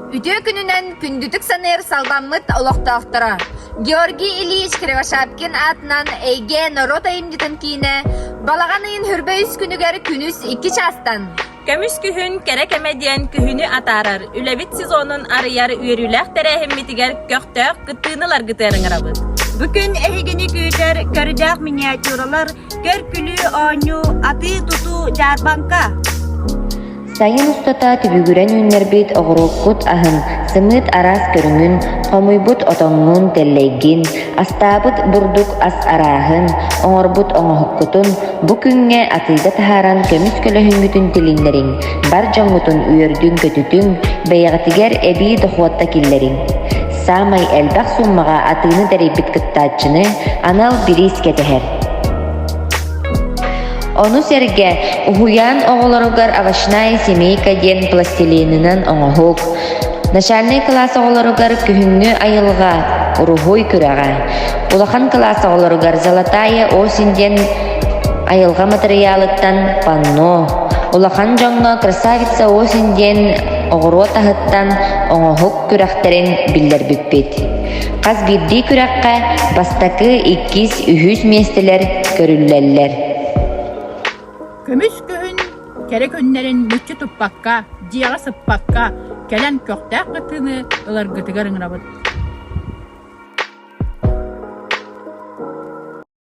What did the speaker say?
Үтүө күнүнэн күндүтүк саныыр салбаммыт олохтоохторо! Георгий Ильич Кривошапкин аатынан Эйгэ норуот айымньытын киинэ балаҕан ыйын хүрбэ үс күнүгэр күнүс икки чаастан Көмүс күһүн кэрэ кэмэ диэн күһүнү атаарар, үлэбит сезонун арыйар үөрүүлээх тэрээһиммитигэр көхтөөх кыттыыны ыларгытыгар ыҥырабыт. Бу күн эһигини күүтэр көрдөөх миниатюралар, көр-күлүү оонньуу, атыы-тутуу дьаарбаҥка. Сайын устата түбүгүрэн үүннэрбит оҕуруоккут аһын, сымыыт араас көрүҥүн, хомуйбут отоҥҥун, тэллэйгин, астаабыт бурдук ас арааһын, оҥорбут оҥоһуккутун бу күҥҥэ атыыга таһааран көмүс көлөһүҥҥүтүн тилиннэриҥ, бар дьоҥҥутун үөрдүҥ-көтүтүҥ, бэйэҕитигэр эбии дохуотта киллэриҥ. Саамай элбэх сууммаҕа атыыны тэрийбит кыттааччыны анал бириис кэтэһэр. Ону сэргэ уһуйаан оҕолоругар овощная семейка диэн пластилинынан оҥоһук, начальнай кылаас оҕолоругар күһүҥҥү айылҕа, уруһуй күрэҕэ, улахан кылаас оҕолоругар золотая осень диэн айылҕа матырыйаалыттан панно, улахан дьоҥҥо красавица осень диэн оҕуруот аһыттан оҥоһук күрэхтэрин биллэрбиппит. Хас биирдии күрэххэ бастакы, иккис, үһүс миэстэлэр көрүллэллэр. Көмүс күһүн кэрэ күннэрин мүччү туппакка, дьиэҕэ сыппакка, кэлэн көхтөөх кыттыыны ыларгытыгар ыҥырабыт.